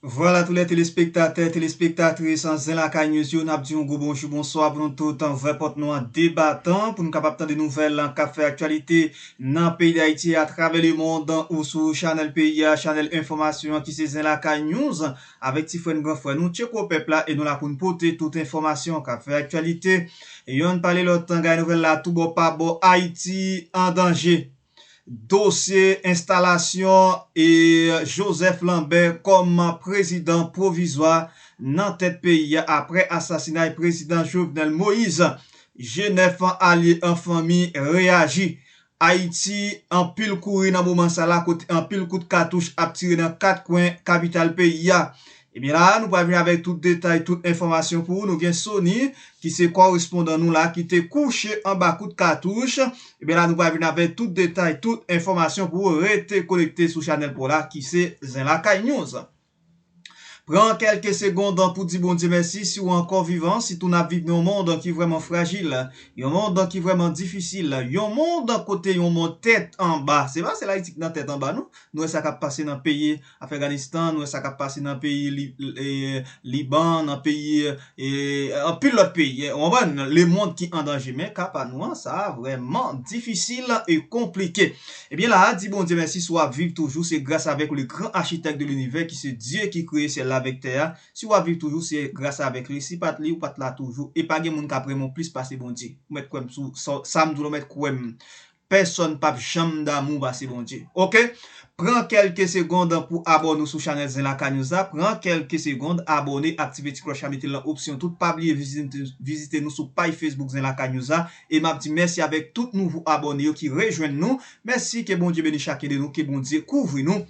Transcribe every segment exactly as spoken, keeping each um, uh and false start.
Vwala, tout lè telespektatè, telespektatris Zen Lakay News yo, n ap di yon gwo bonjou, bonswa pou nou tout. Vwè pòt nou an debatan pou nou kapab tande nouvèl k ap fè aktyalite nan peyi Dayiti, atravè lemonn, ou sou chanèl peyi a, chanèl enfòmasyon an ki se Zen Lakay News, avèk ti frè n, gran frè nou, Tcheko Pèp la, e nou la pou n pote tout enfòmasyon k ap fè aktyalite. Yonn pale lòt, gade nouvèl la, tou bò pa bò, Ayiti an danje. Dosye enstalasyon e Joseph Lambert kòm prezidan pwovizwa nan tèt peyi a apre asasinay prezidan Jovenel Moïse. G nèf alye an fanmi reyaji. Ayiti, anpil kouri nan moman sa la, kote anpil kout katouch ap tire nan kat kwen kapital peyi a. Ebyen la, nou pral vin avèk tout detay, tout enfòmasyon pou ou. Nou gen Sony, ki se kòrespondan nou la, ki te kouche anba kout katouch. Ebyen la, nou pral vin avèk tout detay, tout enfòmasyon pou ou. Rete konekte sou chanèl pa w la, ki se Zen Lakay News. Pran kèlke segonn pou di Bondye mèsi si w ankò vivan, sitou n ap viv nan yon mond ki vrèman frajil, yon mond ki vrèman difisil, yon mond kote yon mond tèt anba. Se pa sèl Ayiti ki nan tèt anba, non. Nou wè sa k ap pase nan peyi Afganistan, nou wè sa k ap pase nan peyi Li-, e, Liban, nan peyi, e, anpil lòt peyi, w konprann? Lemonn ki an danje, men ka pa nou an, sa vrèman difisil e konplike. Ebyen la, di Bondye mèsi si w ap viv toujou, se gras avèk le grand architecte de l'univers, ki se Dye ki kreye syèl la avèk tè a. Si w ap viv toujou, se gras avèk li. Si pa t li, ou pa t la toujou. E pa gen moun k ap renmen w plis pase Bondye. Ou mèt kwè m sou sa, sa m di w la, ou mèt kwè m. Pèsonn p ap janm damou pase Bondye. Oke? Pran kèlke segonn pou abòne w sou chanèl Zen Lakay News la. Pran kèlke segonn, abòne, aktive ti klòch la, mete l nan opsyon tout. Pa bliye vizite, vizite nou sou paj Facebook Zen Lakay News la. E m ap di mèsi avèk tout nouvo abòne yo ki rejwenn nou. Mèsi, ke Bondye beni chakenn de nou, ke Bondye kouvri nou.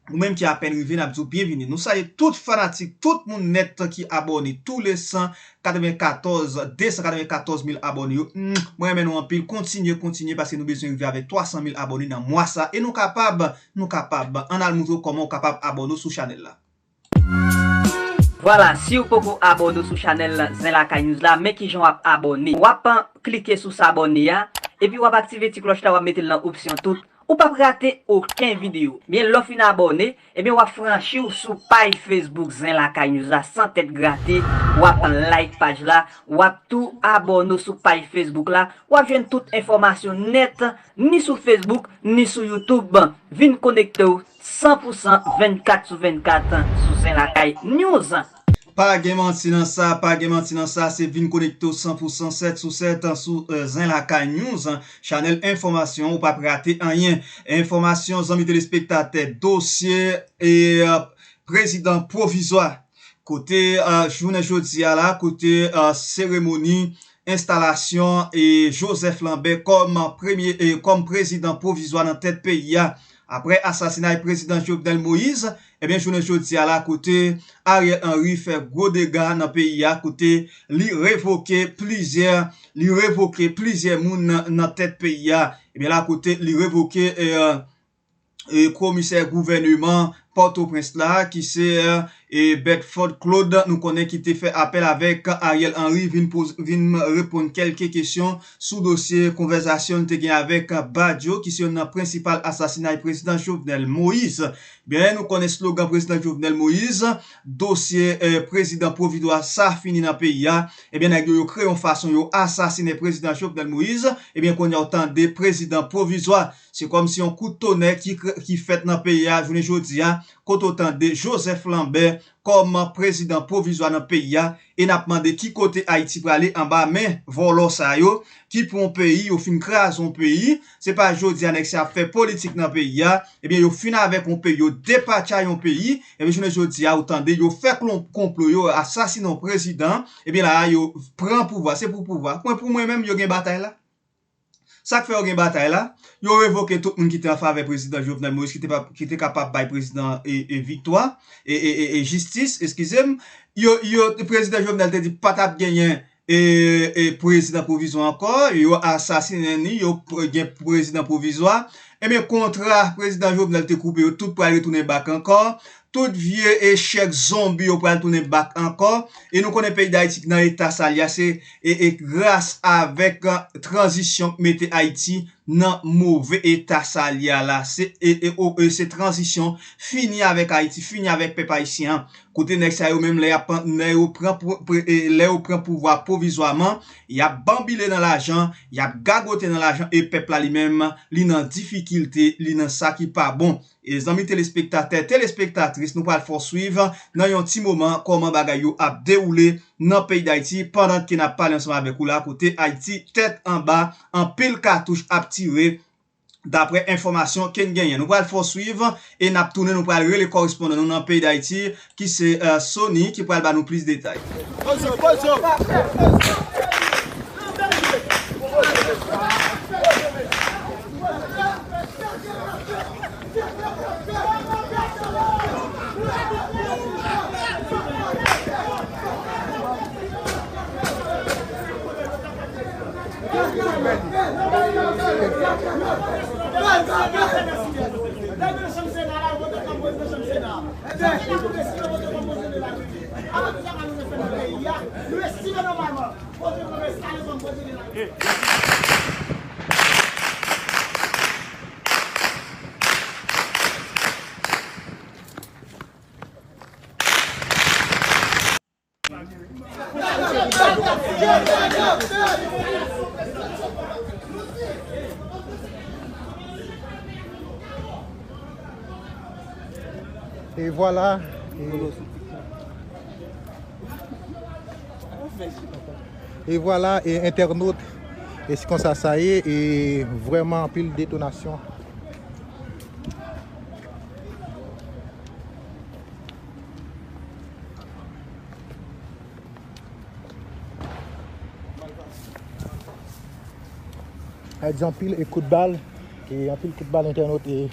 Ou menm ki apèn rive, n ap di w byenvini. Nou salye tout fanatik, tout moun nèt ki abòne, tou le san katrevenkatòz, de san katrevenkatòz mil abòne yo. Mm, mwen renmen nou anpil. Kontinye, kontinye, paske nou bezwen rive avèk twa san mil abòne nan mwa sa. E nou kapab, nou kapab. Ann al montre w kòman w kapab abòne w sou chanèl la. Vwala, si w poko abòne w sou chanèl Zen Lakay News la, men kijan w ap abòne. W ap klike sou s'abonner a, epi w ap aktive ti klòch la, w ap mete l nan opsyon tout. Ou p ap rate okenn videyo. Byen, lè w fin abòne, ebyen, w ap franchi w sou paj Facebook Zen Lakay News la, san tèt grate. W ap like paj la, w ap tou abòne w sou paj Facebook la. W ap jwenn tout enfòmasyon nèt, ni sou Facebook, ni sou YouTube. Vin konekte w san pou san, vennkat sou vennkat sou Zen Lakay News. Pa gen manti nan sa, pa gen manti nan sa, se vin konekte w san pou san, sèt sou sèt sou, eh, Zen Lakay News, chanèl enfòmasyon, ou p ap rate anyen. Enfòmasyon, zanmi telespektatè, dosye, e, eh, prezidan pwovizwa. Kote, eh, jounen jodi a la, kote, eh, seremoni enstalasyon e Joseph Lambert kòm premye, e kòm prezidan pwovizwa nan tèt peyi a. Apre asasinay prezidan Jovenel Moïse, ebyen, jounen jodi a la, kote Ariel Henry fè gwo dega nan peyi a, kote li revoke plizyè, li revoke plizyè moun nan, nan tèt peyi a. Ebyen, la, kote li revoke, eh, e komisè gouvèneman Pòtoprens la, ki se, e Bedford Claude, nou konnen ki te fè apèl avèk Ariel Henry, vin poz-, vin reponn kèlke kesyon sou dosye konvèsasyon l te gen avèk Badio, ki se youn nan prensipal asasinay prezidan Jovenel Moïse. Byen, nou konnen slogan prezidan Jovenel Moïse, dosye, eh, prezidan pwovizwa sa fini nan peyi a. Ebyen, nèg yo, yo kreye yon fason yo asasinen prezidan Jovenel Moïse. Ebyen, kounye a w tande prezidan pwovizwa. Se kòmsi yon kout tonè ki kre-, ki fèt nan peyi a jounen jodi a, kote w tande Joseph Lambert kòm prezidan pwovizwa nan peyi a, e n ap mande ki kote Ayiti prale anba men vòlò sa yo, ki pran yon peyi, yo fin kraze yon peyi, se pa jodi a nèg sa ap fè politik nan peyi a, ebyen yo fin avèk yon peyi, yo depatchay yon peyi, ebyen jounen jodi a ou tande yo fè klon-, konplo, yo asasinen yon prezidan, ebyen la a yo pran pouvwa, se pou pouvwa. Mwen, pou mwen menm, yo gen batay la. Sa k fè yo gen batay la? Yo revoke tout moun ki te an favè prezidan Jovenel Moïse, ki te pa, ki te kapab bay prezidan e, e viktwa, e, e, e, e jistis, eskize m. Yo, yo, prezidan Jovenel te di pa t ap genyen e, e prezidan pwovizwa ankò, yo asasinen ni, yo p-, gen prezidan pwovizwa. Ebyen, kontra prezidan Jovenel te koupe yo, tout pral retounen bak ankò. Tout vye echèk zonbi yo pral tounen bak ankò. E nou konnen peyi Dayiti nan eta sa l ye a, se e, e gras avèk, eh, tranzisyon k mete Ayiti nan move eta sa l ye a la. Se, e, e, o, e, se tranzisyon fini avèk Ayiti, fini avèk pèp ayisyen an. Kote nèg sa yo menm, lè y ap, lè yo pran pou-, pou-, e, lè yo pran pouvwa pwovizwaman, y ap banbile nan lajan, y ap gagote nan lajan, e pèp la li menm, li nan difikilte, li nan sa ki pa bon. E zanmi telespektatè, telespektatris, nou pral fè w swiv nan yon ti moman kòman bagay yo ap dewoule nan peyi Dayiti, pandan ke n ap pale ansanm avèk ou la, kote Ayiti tèt anba, anpil katouch ap tire, daprè enfòmasyon ke n genyen. Nou pral fè w swiv e n ap tounen, nou pral rele kòrespondan nou nan peyi Dayiti, ki se, eh, Sony, ki pral ba nou plis detay. E vwala. E, e vwala, e entènot, e se konsa sa ye, e vrèman anpil detonasyon. Sa di anpil e kout bal, e anpil kout bal entènot e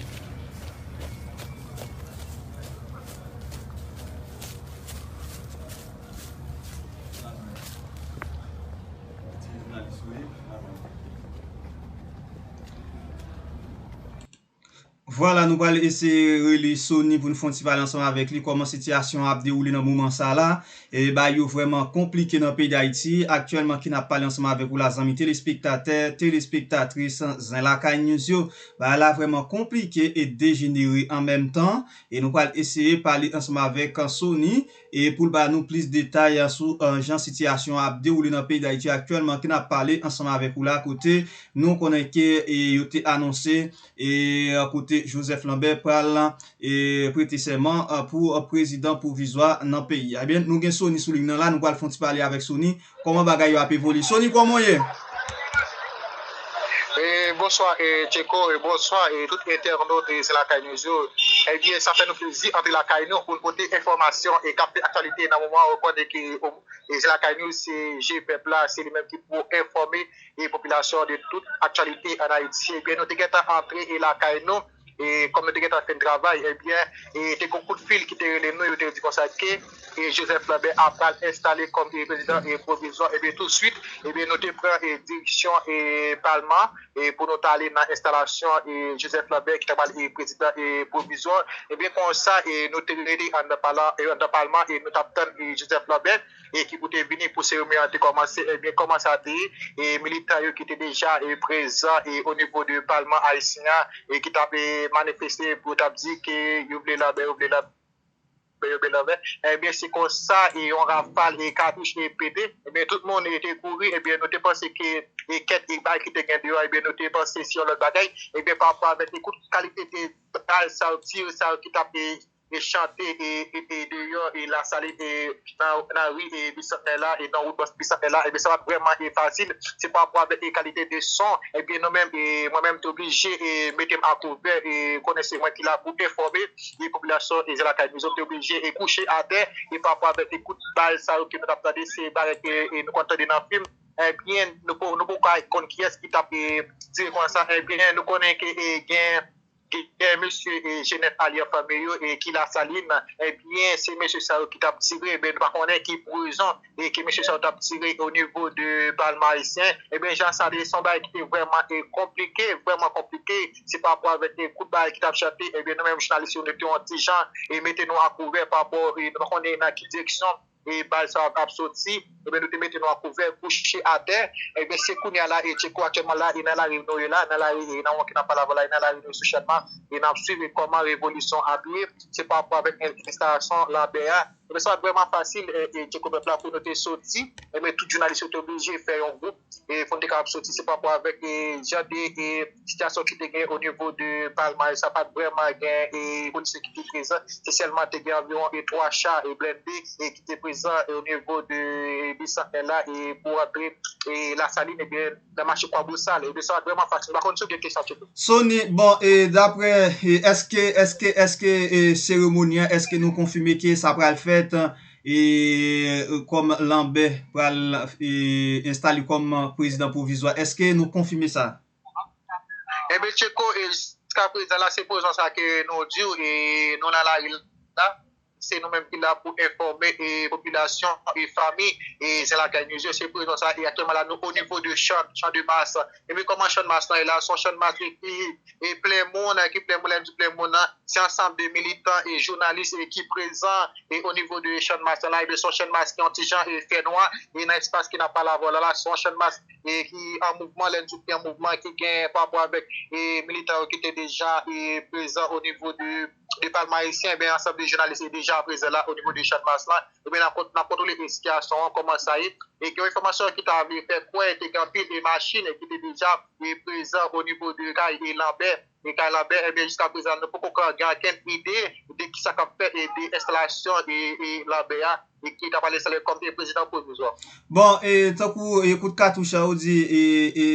Vwala, nou pral eseye rele Sony pou n fè yon ti pale ansanm avèk li, kòman sitiyasyon an ap dewoule nan moman sa la. E bagay yo vrèman konplike nan peyi Dayiti. Aktyèlman, ki n ap pale ansanm avèk ou la, zanmi telespektatè, telespektatris Zen Lakay News yo, bagay la vrèman konplike e dejenere an menm tan. E nou pral eseye pale ansanm avèk Sony e pou l ba nou plis detay sou, eh, jan sitiyasyon an ap dewoule nan peyi Dayiti aktyèlman, ki n ap pale ansanm avèk ou la, kote nou konnen ke, e, yo te anonse e, eh, kote Joseph Lambert pral, e, prete sèman, eh, pou, eh, prezidan pwovizwa nan peyi a. Ebyen, nou gen Sony sou liy nan la, nou pral fè yon ti pale avèk Sony, kòman bagay yo ap evolye. Sony, kòman w ye? E, bonswa, e, Tcheko, e, bonswa, e, tout entènot, e, Zen Lakay News yo. Ebyen, sa fè nou plezi antre lakay nou pou n pote enfòmasyon, e, k ap fè aktyalite nan moman an. Ou konnen ke, o, e, Zen Lakay News, se je pèp la, se li menm ki pou enfòme e popilasyon de tout aktyalite ann Ayiti. Ebyen, nou te gentan antre e lakay nou, e kòm nou te gentan fin travay, ebyen, e te gen kout fil ki te rele nou, yo te di konsa ke, e Joseph Lambert ap pral enstale kòm, e, prezidan, e, pwovizwa. Ebyen, toutswit, ebyen, nou te pran, e, direksyon, e, palman, e, pou nou t ale nan enstalasyon, e, Joseph Lambert ki ta pral, e, prezidan, e, pwovizwa. Ebyen, konsa, e, nou te rele anndan pala-, e, anndan palman, e nou t ap tann, e, Joseph Lambert e ki pou te vini pou seremoni an te kòmanse. Ebyen, kòman sa te ye? E militan yo ki te deja, e, prezan, e, o nivo de palman ayisyen an, e ki t ap, e, manifeste pou yo t ap di ke yo vle Lambert, yo vle Lambert, yo vle Lambert. Ebyen, se konsa, e, yon rafal, e, katouch, e, pete. Ebyen, tout moun, e, te kouri. Ebyen, nou te panse ke, e, kèk, e, bagay ki te gen deyò, ebyen, nou te panse se yon lòt bagay. Ebyen, pa rapò avèk, e, tout kalite de bal sa yo, tir sa yo ki t ap, e, e chante, e, e, e deyò, e Lasalin, e nan, nan ri, e Bisantnè la, e nan wout Bisantnè la, ebyen, sa pa t vrèman, e fasil. Se pa rapò avèk, e kalite de son. Ebyen, nou menm, e mwen menm, te oblije, e mete m akouvè, e konnen se mwen ki la pou enfòme, e popilasyon, e Zen Lakay News yo, te oblije, e kouche atè, e pa rapò avèk, e kout bal sa yo ke nou t ap tande, se bagay ke, e nou konn tande nan fim. Ebyen, nou po-, nou poko ka konn kiyès ki t ap, e, tire konsa. Ebyen, nou konnen ke, e gen gen mesye e Jenèf alyè fanmi yo e ki Lasalin, ebyen, se mesye sa yo ki t ap tire, ebyen, nou pa konnen ki pwezon e ke mesye sa yo t ap tire o nivo de Palm Ayisyen, ebyen, jan sa te, se yon bagay ki te vrèman e konplike, vrèman konplike. Se pa rapò avèk e kout bagay ki t ap chante, ebyen, nou menm jounalis yo, nou te yon ti jan e mete nou a kouvè pa rapò, e nou pa konnen nan ki direksyon e bal sa ap soti, ebyen, nou te mete nou a kouvè, kouche atè. Ebyen, se kounye a la, e Tcheko aktyèlman la, e nan lari nou ye la, nan lari, e nan moman ke n ap pale avè w la, e nan lari nou sou Channmas, e n ap swiv e kòman revolisyon ap ye. Se pa rapò avèk enstalasyon Lanbè a. Ebyen, sa pa t vrèman fasil, e, e Tcheko, pèp la, pou nou te soti. Ebyen, tout jounalis yo te oblije fè yon gwoup, e pou n te kapab soti, se pa rapò avèk, e jan de, e sitiyasyon ki te gen o nivo de Palmay, sa pa t vrèman gen, e polisye ki te prezan, se sèlman te gen anviwon e twa cha e blende, e ki te prezan, e o nivo de, e Bisantnè la, e pou rantre, e Lasalin, ebyen, nan mache Kwabosal, ebyen, sa pa t vrèman fasil. M pa konn si w gen kesyon, Tcheko. Sony, bon, e daprè, e èske, èske, èske, e seremoni an, èske nou konfime ke sa pral fèt, e, kòm Lanbè pral, e, enstale kòm prezidan pwovizwa? Èske nou konfime sa? Ebyen, Tcheko, e jiska prezan la, se prezan sa ke nou di w, e nou nan lari la. Se nou menm ki la pou enfòme, e popilasyon, e fanmi, e zen lakay nou yo. Se prezan sa, e aktyèlman la, nou o nivo de Chan, Chan de Mas. Ebyen, kòman Chan de Mas lan ye la? Se yon Chan de Mas ki, ki e plen moun, ki plen moun, lè m di plen moun nan, se ansanm de militan e jounalis e ki prezan e o nivo de Chan de Mas la, ebyen, se yon Chan de Mas ki yon ti jan e fè nwa, e nan espas ke n ap pale avè w la, la, se yon Chan de Mas e ki an mouvman, lè n di ki an mouvman, ki gen pa rapò avèk e militan yo ki te deja e prezan o nivo de, de Palm Ayisyen, ebyen, ansanm de jounalis e deja prezan la o nivo de Chan de Mas la, ebyen, n ap kont-, n ap kontwole e sitiyasyon an, kòman sa ye, e gen yon enfòmasyon ki ta vle fè kwè te gen anpil e machin e ki te deja e prezan o nivo de kay e Lanbè, e kay Lanbè, ebyen, jiska prezan, nou poko ka gen okenn ide de kisa k ap fèt e de enstalasyon e, e Lanbè a, e ki ta pale sa lè kòm e prezidan pwovizwa. Bon, e tankou e kout katouch a, ou di, e, e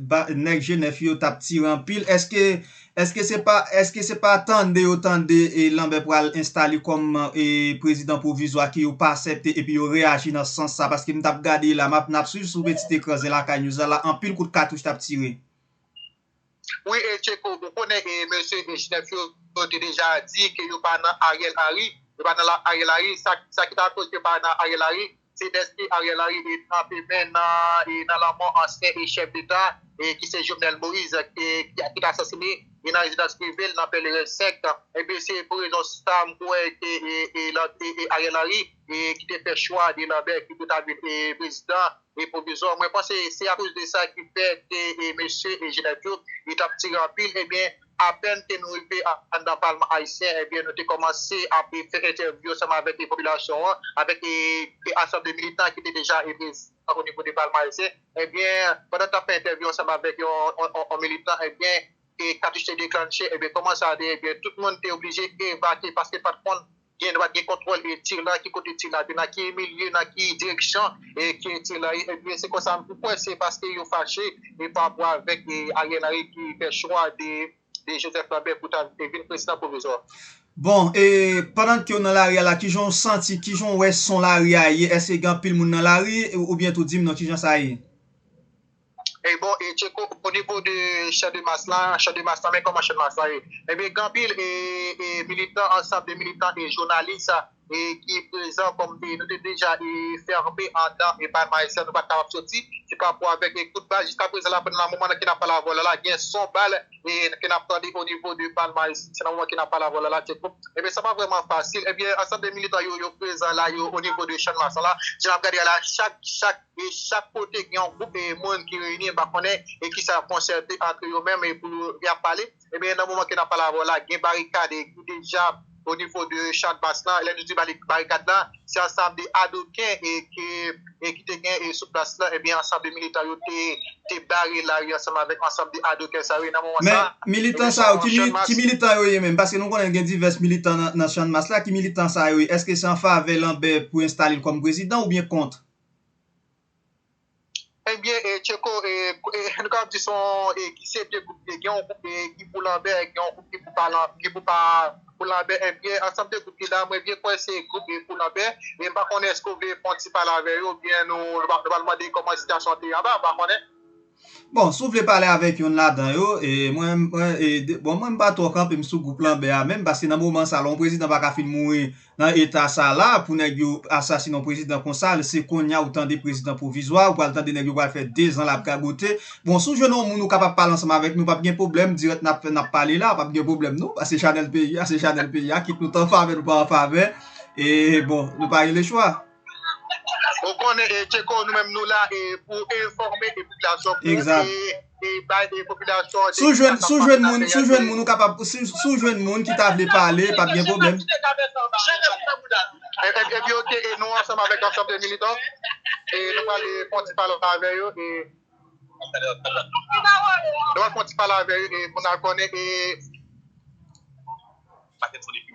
ba, nèg Jenèf yo t ap tire anpil, èske, èske se pa, èske se pa tande yo tande e Lanbè pral enstale kòm e prezidan pwovizwa ke yo pa aksepte epi yo reyaji nan sans sa? Paske m t ap gade la, m ap, n ap swiv sou pitit ekran Zen Lakay News la, la, anpil kout katouch t ap tire. Wi, e Tcheko, ou konnen, e mesye e Jenèf yo, yo te deja di ke yo pa nan Ariel Henry, yo pa nan la, Ariel Henry, sa, sa ki ta koz yo pa nan Ariel Henry, se dèske Ariel Henry e tranpe men nan, e nan lanmò ansyen e chèf deta, e ki se Jovenel Moïse, e ki, ki t asasine, e nan rezidans prive l nan Pèleren senk. Ebyen, se pou rezon sa, m kwè ke, e, e, e, e Ariel Henry, e ki te fè chwa de Lanbè ki pou ta vin, e, prezidan, e pwovizwa. Mwen panse se akoz de sa ki fè ke, e, mesye e Jenèf yo, yo t ap tire anpil. Ebyen, apèn ke nou rive a, anndan Palman Ayisyen, ebyen, nou te kòmanse ap, e, fè entèvyou ansanm avèk, e, popilasyon an, avèk, e, e, ansanm de militan ki te deja, e, prezan o nivo de Palman Ayisyen. Ebyen, pandan n t ap fè entèvyou ansanm avèk yon, yon, yon, yon militan, ebyen, e katouch te deklanche, ebyen, kòman sa te, ebyen, tout moun te oblije evakye paske pa t konn gen, pa t gen kontwòl e tir la, ki kote tir la te, nan ki milye, nan ki direksyon e ke tir la ye. Ebyen, se konsa m kwè se paske yo fache e pa rapò avèk e Ariel Henry ki fè chwa de, de Joseph Lambert pou ta vin prezidan pwovizwa. Bon, e pandan ke w nan lari a la, kijan w santi, kijan w wè son lari a ye? Èske gen anpil moun nan lari, oubyen tou di m non, kijan sa ye? E bon, e Tcheko, o nivo de Chan de Mas la, Chan de Mas la, men kòman Chan de Mas la ye? Ebyen, gen anpil e, e militan, ansanm de militan e jounalis e ki prezan kòm e nou te deja e fèmen anndan e Palman Ayisyen, nou pa t kapab soti. Se pa rapò avèk e kout bal. Jiska prezan la, pandan moman nan ke n ap pale avè w la, la, gen son bal e ke n ap tande o nivo de Palman Ayisyen, nan moman ke n ap pale avè w la, la, Tcheko. Ebyen, sa pa vrèman fasil. Ebyen, ansanm de militan yo, yo prezan la, yo o nivo de Chan de Mas la. Jan n ap gade a la, chak, chak e chak kote gen yon gwoup e moun ki reyini, m pa konnen e kisa y ap konsète antre yo menm e pou y ap pale. Ebyen, nan moman ke n ap pale avè w la, gen barikad e ki deja o nivo de Chan de Mas lan. Lè nou di bari-, barikad la, se ansanm de adoken e ki, e ki te gen e sou plas la. Ebyen, ansanm de militan yo te, te bare lari ansanm avèk ansanm de adoken sa yo. Nan moman sa, men militan sa yo, ki, ki militan yo ye menm? Paske nou konnen gen divès militan nan, nan Chan de Mas la. Ki militan sa yo ye? Èske se an favè Lanbè pou enstale l kòm prezidan oubyen kont? Ebyen, e, Tcheko, e, e, nou kapab di se yon, e, ki se de gwoup, e, gen yon gwoup, e, ki pou Lanbè, gen yon gwoup ki pou pa Lan-, ki pou pa pou Lanbè, ebyen, ansanm de gwoup ki la, mwen byen kwè se gwoup, e, pou Lanbè, e, m pa konnen èske w vle fè yon ti pale avè yo, oubyen nou, nou pa, nou pral mande kòman sitiyasyon an te ye anba, m pa konnen. Bon, si w vle pale avèk youn ladan yo, e mwen, mwen, e, de- bon, mwen m pa twò kanpe m sou gwoup Lanbè a menm, paske nan moman sa, lè yon prezidan pa ka fin mouri nan eta sa la, pou nèg yo asasinen yon prezidan konsa, se kounye a ou tande prezidan pwovizwa, ou pral tande nèg yo pral fè dezan l ap gagote. Bon, si w jwenn yon moun ou kapab pale ansanm avèk nou, p ap gen pwoblèm, dirèk n ap, n ap pale la, p ap gen pwoblèm non, paske chanèl peyi a, se chanèl peyi a, kit nou t an favè, nou pa an favè, e bon, nou pa gen lechwa. Ou konnen, e, Tcheko, nou menm nou la, e, pou enfòme, e, popilasyon, pou, Egzat. e, e, bay, e, popilasyon de Si w jwenn, sa k si w ap jwenn pase moun, nan si w jwenn peyi. moun, ou kapab, si, si w jwenn moun ki ta vle pale, p ap gen pwoblèm. E, e, epi, oke, e nou ansanm avèk ansanm de militan, e nou pral, e, fè yon ti pale avè yo, e nou pral fè yon ti pale avè yo, e pou n al konnen, e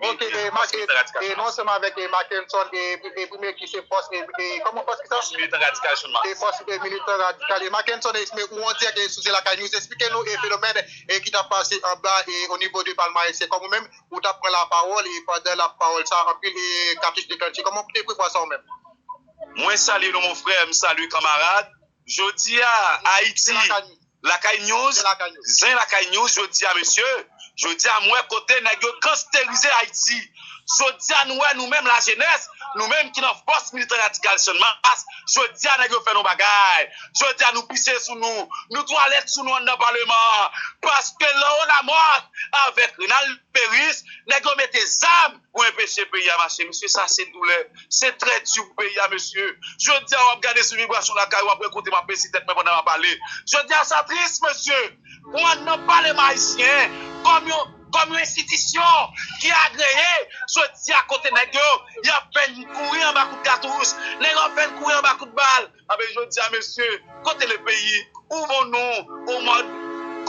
Ok, e, Mark, e, e, nou ansanm avèk, e, Mackenson, e, e, premye ki se fòs, e, e, kòman fòs ki sa? Fòs militan radikal Chanmas. E, fòs, e, militan radikal. E, Mackenson, e, ou an dirèk, e, sou Lakay News. Esplike nou, e, fenomèn, e, ki t ap pase anba, e, o nivo de Palmares. Se kòman ou menm, ou t ap pran lapawòl, e, pandan lapawòl sa, anpil, e, katouch deklannche. Kòman ou te prevwa sa ou menm? Mwen salye nou, mon frè, m salye kanmarad. Jodi a, Ayiti, Lakay News, Zen Lakay News, jodi a, mesye, jodi a, m wè kote nèg yo gangsterize Ayiti. Jodi a, nou wè nou menm lajenès, nou menm ki nan fòs militan radikal Channmas, jodi a, nèg yo fè nou bagay. Jodi a, nou pise sou nou, nou twalèt sou nou anndan paleman an. Paske Laurent Lamothe avèk Renald Péris, nèg yo mete zam pou enpeche peyi a mache. Mesye, sa se doulè. Se trè di pou peyi a, mesye. Jodi a, w ap gade sou vibrasyon lakay, w ap wè kote m ap bese tèt mwen pandan m ap pale. Jodi a, sa tris, mesye. Pou anndan paleman ayisyen, kòm yon, kòm yon enstitisyon ki agreye, jodi a, kote nèg yo, y ap fè n kouri anba kout katouch, nèg yo ap fè n kouri anba kout bal. Anben, jodi a, mesye, kote le peyi? Ou bon nou, ou mòd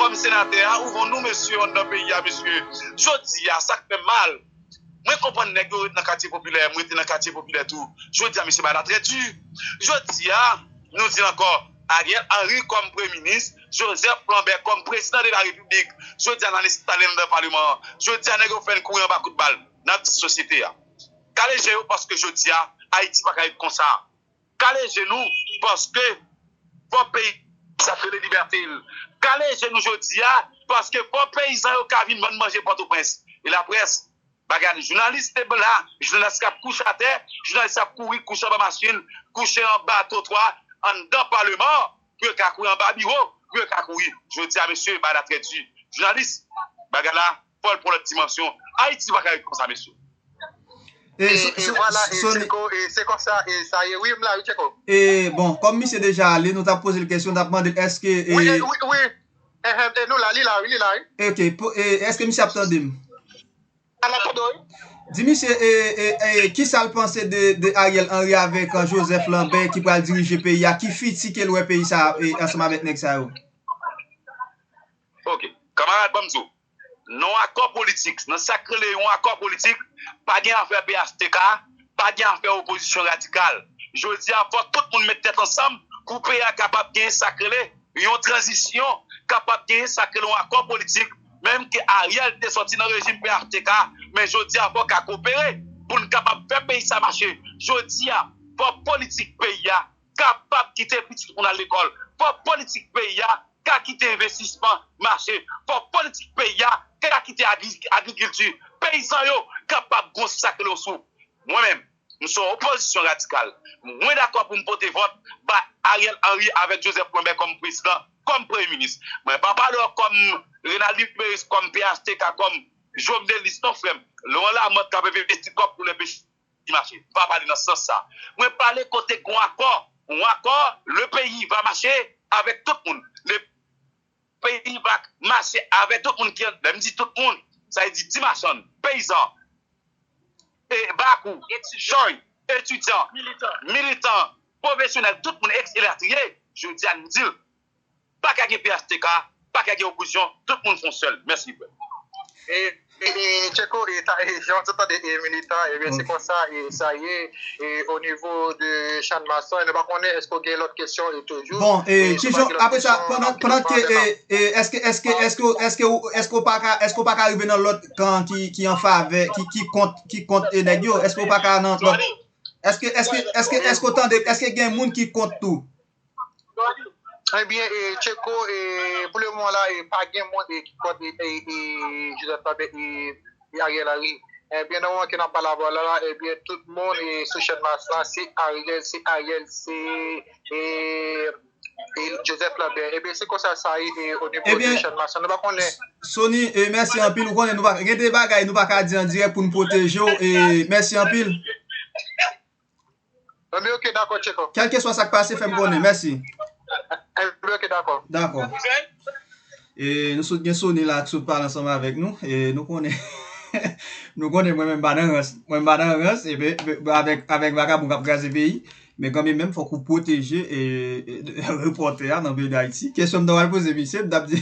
kòm senatè a, ou bon nou, mesye, anndan peyi a, mesye. Jodi a, sa k fè m mal, mwen konprann nèg yo ret nan katye popilè, mwen te nan katye popilè tou. Jodi a, mesye, bagay la trè di. Jodi a, nou di l ankò, Ariel Henry kòm premye minis, Joseph Lambert kòm prezidan de la repiblik. Jodi a, n al enstale l anndan paleman an. Jodi a, nèg yo fè n kouri anba kout bal. N ap di sosyete a, kale je yo, paske jodi a, Ayiti pa ka ret konsa. Kale je nou, paske fò peyi sa k rele libète l. Kale je nou jodi a, paske fò peyizan yo ka vin vann manje Pòtoprens. E laprès, bagay, jounalis te la, jounalis k ap kouche atè, jounalis k ap kouri, kouche anba machin, kouche anba twotwa, anndan paleman an, pou yo ka kouri anba biwo, pou yo ka kouri. Jodi a, mesye, bagay la trè di. Jounalis, bagay la, fò l pran lòt dimansyon. Ayiti pa ka ret konsa, mesye. E, e, so- e so- vwala, e so- Tcheko, e se konsa, e sa ye. Wi, m la, wi, Tcheko. E, bon, kòm misye deja ale, nou t ap poze l kesyon, n t ap mande l èske, e, Wi, e, wi, wi. Ehem, e nou la, li la, wi, li la, wi. Ok, po- e, èske misye ap tande m? A, n ap tande w, wi. Di misye, e, e, e, kisa l panse de, de Ariel Henry avèk, e, Joseph Lambert ki pral dirije peyi a? Ki fiti ke l wè peyi sa a, e, ansanm avèk nèg sa yo? Ok. Kanmarad, ban m di w, nan yon akò politik, nan sa k rele yon akò politik, pa gen afè P H T K, pa gen afè opozisyon radikal. Jodi a, fò tout moun met tèt ansanm pou peyi a kapab gen sa k rele yon tranzisyon, kapab gen sa k rele yon akò politik, menm ke Ariel te sòti nan rejim P H T K, men jodi a, fò w ka kopere pou n kapab fè peyi sa mache. Jodi a, fò politik peyi a kapab kite pitit moun al lekòl. Fò politik peyi a ka kite envestisman mache. Fò politik peyi a ka kite agri- agrikilti. Peyizan yo kapab gon sa k rele yon souf. Mwen menm, m se yon opozisyon radikal. Mwen dakò pou m pote vòt ba Ariel Henry avèk Joseph Lambert kòm prezidan, kòm premye minis. Mwen pa pale w kòm Renald Liberis, kòm P H T K, kòm Jovenelis, non, frè m. Laurent Lamothe k ap envesti kòb pou lè peyi mache. M pa pale nan sans sa. Mwen pale kote gon akò. Yon akò, le pays va marcher avec tout moun. Le pays va marcher avec tout moun ki, lè m di tout moun, sa vle di ti machann, peyizan, e bakou, choy, etidyan, militan, pwofesyonèl, tout moun, eks elatriye. Jodi a, n di l, pa ka gen P H T K, pa ka gen opozisyon, tout moun fè yon sèl. Mèsi, frè. E, e, e, Tcheko, e, ta, e, jan w tande, e, militan, ebyen, se konsa, e, sa ye, e, o nivo de Channmas lan, e nou pa konnen èske w gen lòt kesyon, e, toujou. Bon, e, e, kijan, apre sa, pandan, pandan ke, e, e, èske, èske, èske, èske, èske w pa ka, èske w pa ka rive nan lòt kan ki, ki an favè, ki, ki kont, ki kont, e, nèg yo? Èske w pa ka nan lòt, èske, èske, èske, èske w tande, èske gen moun ki kont tou? Ebyen, e, Tcheko, e, pou le moman la, e, pa gen moun, e, ki kont, e, e, e, Joseph Lambert, e, e Ariel Henry. Ebyen, nan moman ke n ap pale avè w la, la, ebyen, tout moun, e, sou Channmas la, se Ariel, se Ariel, se, e, e Joseph Lambert. Ebyen, se konsa sa ye, e, o nivo de Channmas la. Nou pa konnen. Sony, e, mèsi anpil. Ou konnen, nou pa, gen de bagay nou pa ka di an dirèk pou n pwoteje w. E, mèsi anpil. Ebyen, ok, dakò, Tcheko. Kèlkeswa sa k pase, fè m konnen. Mèsi. Ebyen, ok, dakò. Dakò. E, nou sot gen Sony la k sot pale ansanm avèk nou. E, nou konnen, nou konnen mwen menm m pa nan rans. Mwen m pa nan rans. E, be, be, avèk, avèk vakabon k ap kraze peyi. Men kanmenm, fòk ou pwoteje, e, e, repòtè a nan peyi Dayiti. Kesyon m ta pral poze misye, m t ap di,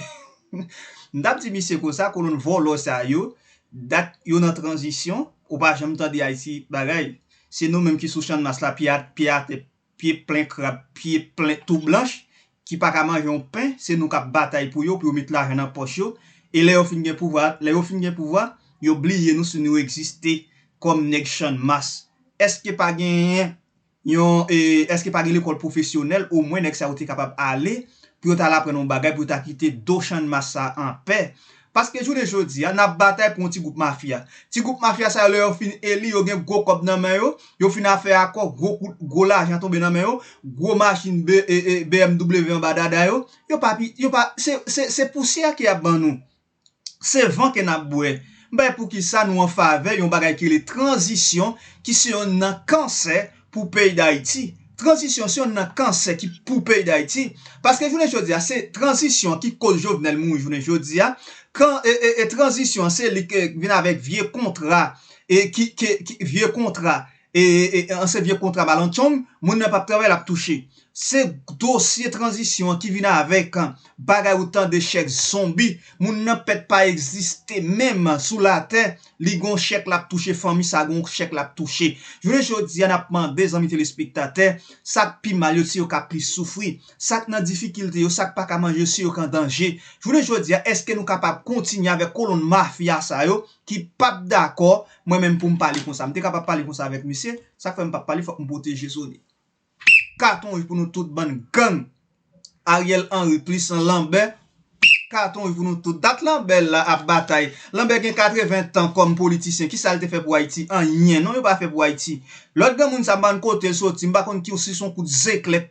m t ap di misye konsa, kolonn vòlò sa yo, dat yo nan tranzisyon, ou pa janm tande Ayiti bagay. Se nou menm ki sou Channmas la, pye a, pye atè, pye plen krab, pye plen tou blanch, ki pa ka manje yon pen, se nou k ap batay pou yo, pou yo met lajan nan pòch yo. E lè yo fin gen pouvwa, lè yo fin gen pouvwa, yo bliye nou si nou egziste kòm nèg Channmas. Èske pa genyen yon, e, èske pa gen lekòl pwofesyonèl, omwen nèg sa yo te kapab ale, pou yo t al aprann yon bagay, pou yo ta kite do Channmas sa an pè? Paske jounen jodi a, n ap batay pou yon ti gwoup mafya. Ti gwoup mafya sa yo, lè yo fin eli, yo gen gwo kòb nan men yo, yo fin a fè akò, gwo kout, gwo lajan tonbe nan men yo, gwo machin B-, e, e, B M W anba dada yo, yo pa pi, yo pa, se, se, se pousyè ke y ap ban nou. Se van ke n ap bwè. M bay poukisa nou an favè yon bagay ki rele tranzisyon, ki se yonn nan kansè pou peyi Dayiti. Tranzisyon se yonn nan kansè ki pou peyi Dayiti. Paske jounen jodi a, se tranzisyon ki koz Jovenel mouri jounen jodi a. Kan, e, e, e tranzisyon an, se li ke vin avèk vye kontra, e ki, ke, ki, vye kontra, e, e, e, an se vye kontra malantchong, moun nan p ap travay, l ap touche. Se dosye tranzisyon an ki vin avèk bagay ou tande chèk zonbi. Moun nan pèt pa egziste menm sou latè. Li gon chèk l ap touche, fanmi sa gon chèk l ap touche. Jounen jodi a, n ap mande zanmi telespektatè, sa k pi mal yo, se yo k ap plis soufri. Sa k nan difikilte yo, sa k pa ka manje yo, se yo k an danje. Jounen jodi a, èske nou kapab kontinye avèk kolonn mafya sa yo ki p ap dakò, mwen menm pou m pale konsa? M te kapab pale konsa avèk misye, sa k fè m p ap pale, fòk m pwoteje Sony. Katon wouj pou nou tout, bann gang. Ariel Henry plis Lambert. Katon wouj pou nou tout. Dat Lambert la ap batay. Lambert gen katreven tan kòm politisyen. Kisa l te fè pou Ayiti? Anyen. Non, yo pa fè pou Ayiti. Lòt granmoun sa, m pa konn kote l soti. M pa konn ki, si se yon kout zeklè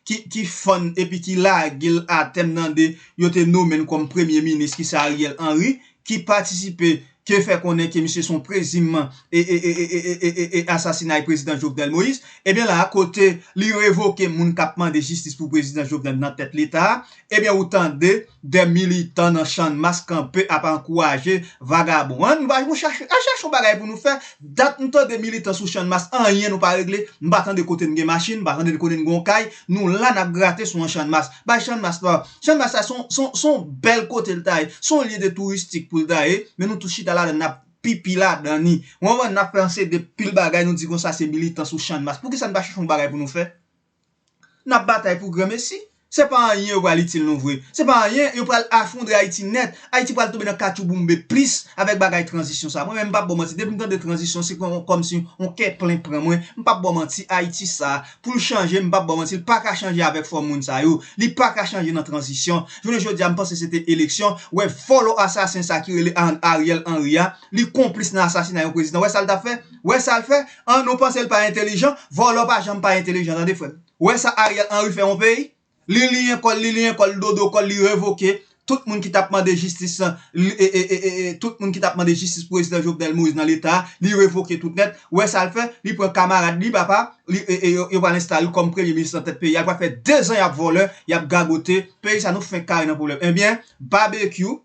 ki, ki fann epi ki lage l atè. M tande yo te nonmen l kòm premye minis, ki se Ariel Henry, ki patisipe, ke fè konnen ke misye se yon prezime, e, e, e, e, e, e, e, e asasinay prezidan Jovenel Moïse. Ebyen la, kote li revoke moun k ap mande jistis pou prezidan Jovenel nan tèt Leta a, ebyen ou tande de militan nan Channmas kanpe ap ankouraje vagabon. An, nou pa, nou chache, al chache yon bagay pou nou fè. Dat nou tande militan sou Channmas, anyen nou pa regle. Nou pa tande kote n gen machin, nou pa tande kote n gen yon kay. Nou la, n ap grate sou yon Channmas. Bay Channmas la, Channmas la, se yon, se yon, se yon bèl kote l ta ye. Se yon lye de touristik pou l ta ye. Men nou tout chita ladan, n ap pipi ladan ni. Ou konprann? N ap fè yon seri de pil bagay, nou di konsa se militan sou Channmas. Poukisa n pa chèche yon bagay pou nou fè? N ap batay pou granmesi. Se pa anyen yo pral itil nou vre. Se pa anyen, yo pral afondre Ayiti nèt. Ayiti pral tonbe nan katchouboumbe plis avèk bagay tranzisyon sa. Mwen menm, m p ap ba w manti, depi m tande tranzisyon, se kòm, kòmsi yon kè plen pran mwen. M p ap ba w manti, Ayiti sa, pou l chanje, m p ap ba w manti, li pa ka chanje avèk fòm moun sa yo. Li pa ka chanje nan tranzisyon. Jounen jodi a, m panse se te eleksyon. Wè vòlò asasen sa ki rele An-, Ariel Henry a, li konplis nan asasinay yon prezidan. Wè sa l t ap fè? Wè sa l fè? An, nou panse l pa entelijan? Vòlò pa janm pa entelijan, tande frè m. Wè sa Ariel Henry fè yon peyi? Li liyen kò l, li liyen kò l, dodo kò l, li revoke tout moun ki t ap mande jistis, li, e, e, e, e, e, tout moun ki t ap mande jistis prezidan Jovenel Moïse nan Leta a, li revoke tout nèt. Wè sa l fè? Li pran kamarad li, papa, li, e, e, yo, yo pral enstale l kòm premye minis nan tèt peyi a. Li pral fè dezan y ap vòlè, y ap gagote. Peyi sa, nou fenk kare nan pwoblèm. Ebyen, Babekyou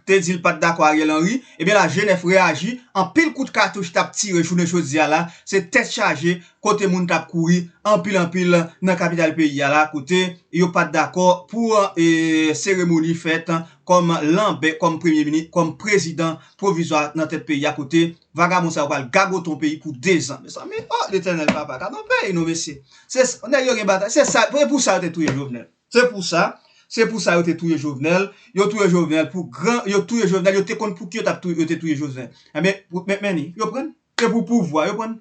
te di l pa t dakò Ariel Henry. Ebyen, la G nèf reyaji. Anpil kout katouch t ap tire jounen jodi a la. Se tèt chaje, kote moun t ap kouri anpil, anpil nan kapital peyi a la, kote yo pa t dakò pou, e, seremoni fèt kòm Lanbè, kòm premye minis, kòm prezidan pwovizwa nan tèt peyi a, kote vagabon sa yo pral gagote yon peyi pou dezan. Mezanmi, o, Letènèl papa, gad yon peyi nou, mesye. Se, nèg yo gen batay. Se sa, se pou sa yo te touye Jovenel. Se pou sa, se pou sa yo te touye Jovenel. Yo touye Jovenel pou gran, yo touye Jovenel, yo te konn pou ki yo t ap touye, yo te touye Jovenel. Ebyen, men, men ni, yo pran, se pou pouvwa, yo pran,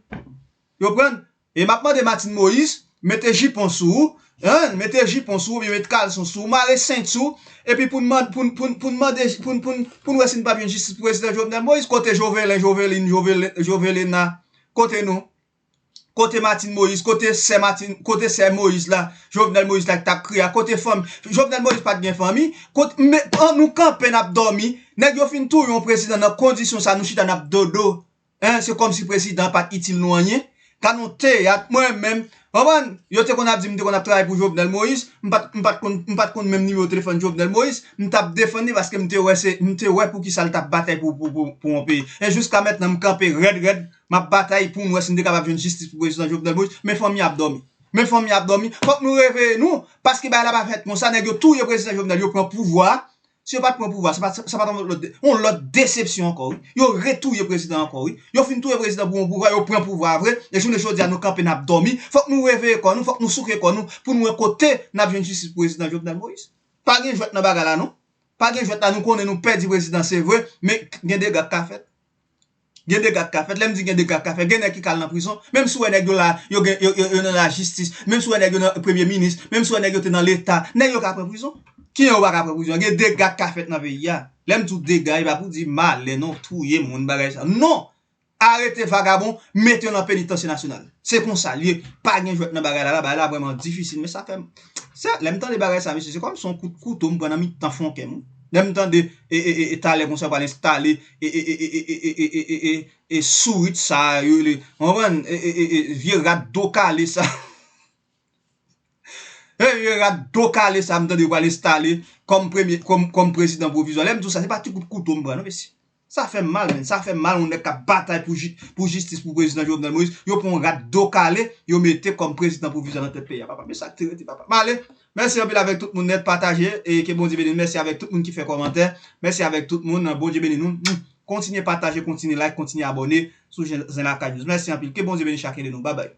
yo pran. E m ap mande Martine Moïse, mete jipon sou ou, Hein, mete jipon sou ou, oubyen mete kalson sou ou, mare senti w, epi pou n mande, pou n, pou n, pou n mande, pou n, pou n, pou n wè si n p ap jwenn jistis pou prezidan Jovenel Moïse, kote Jovelin, Jovelin, Jovelin, Jovelina, kote nou? Kote Martine Moïse, kote sè Martine, kote sè Moïse la, Jovenel Moïse la ki t ap kriye a, kote fanmi, Jovenel Moïse pa t gen fanmi, kote, men, an nou kanpe n ap dòmi, nèg yo fin touye yon prezidan nan kondisyon sa, nou chita n ap dodo. Hein, se kòmsi prezidan pa t itil nou anyen. Gad yon teyat, mwen menm, konprann, yo te konn ap di m te konn ap travay pou Jovenel Moïse, m pa t, m pa t konn, m pa t konn menm nimewo telefòn Jovenel Moïse, m t ap defann li paske m te wè se, m te wè pou kisa l t ap batay pou, pou, pou, pou yon peyi. E jiska mentnan, m kanpe rèd, rèd, m ap batay pou m wè si m te kapab jwenn jistis pou prezidan Jovenel Moïse, men fanmi ap dòmi. Men fanmi ap dòmi. Fòk nou reveye nou, paske bagay la pa fèt konsa, nèg yo touye prezidan Jovenel, yo pran pouvwa a. Si yo pa t pran pouvwa, se pa, sa pa t yon lòt, yon lòt desepsyon ankò, wi. Yo retouye prezidan ankò, wi. Yo fin touye prezidan pou yon pouvwa, yo pran pouvwa a vre. E jounen jodi a, nou kanpe, n ap dòmi. Fòk nou reveye kò nou, fòk nou souke kò nou, pou nou wè kote n ap jwenn jistis pou prezidan Jovenel Moïse. Pa gen jwèt nan bagay la, non. Pa gen jwèt la, nou konnen nou pèdi prezidan, se vre, men gen dega k ka fèt. Gen dega k ka fèt. Lè m di gen dega k ka fèt, gen nèg ki ka al nan prizon. Menm si w wè nèg yo la, yo gen, yo, yo, yo nan lajistis. Menm si w wè nèg yo nan premye minis. Menm si w wè nèg yo te nan Leta. Nèg yo ka pran prizon. Kijan yo pa ka pran prizon? Gen dega k ka fèt nan peyi a. Lè m di w dega, e pa pou di malè, non, touye moun, bagay sa. Non! Arete vagabon, mete yo nan penitansye nasyonal. Se konsa l ye. Pa gen jwèt nan bagay la, la, bagay la vrèman difisil, men sa fè m, se, lè m tande bagay sa, mesye, se kòm se yon kout kouto m pran nan mitan fon kè m, wi. Lè m tande, e, e, e, e, talè konsa, yo pral enstale, e, e, e, sourit sa, yo rele, konprann, e, e, e, e, vye rat do kale sa. E, vye rat do kale sa, m tande yo pral enstale kòm premye, kòm, kòm prezidan pwovizwa. Lè m di w sa, se pa ti kout kouto m pran, non, mesye. Sa fè m mal, menn. Sa fè m mal, yon nèg k ap batay pou ji-, pou jistis pou prezidan Jovenel Moïse. Yo pran yon rat do kale, yo mete kòm prezidan pwovizwa nan tèt peyi a. Papa, men sa k te rete, papa. M ale. Mèsi anpil avèk tout moun nèt, pataje, e ke Bondye beni nou. Mèsi avèk tout moun ki fè kòmantè. Mèsi avèk tout moun. Bondye beni nou. Kontinye pataje, kontinye like, kontinye abòne sou Zen, Zen Lakay News. Mèsi anpil. Ke Bondye beni chakyen de nou. Babay.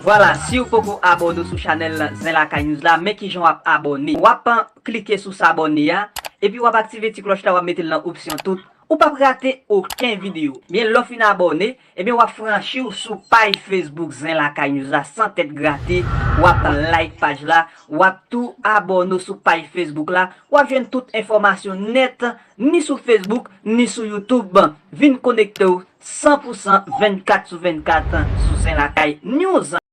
Vwala, si w poko abòne sou chanèl Zen Lakay News la, men kijan w ap abòne. W ap klike sou s'abonner a, epi w ap aktive ti klòch la, w ap mete l nan opsyon tout. Ou p ap rate okenn videyo. Byen, lè w fin abòne, ebyen, w ap franchi w sou paj Facebook Zen Lakay News la, san tèt grate, w ap like paj la, w ap tou abòne w sou paj Facebook la, w ap jwenn tout enfòmasyon nèt, ni sou Facebook, ni sou YouTube. Vin konekte w san pou san, vennkat sou vennkat sou Zen Lakay News.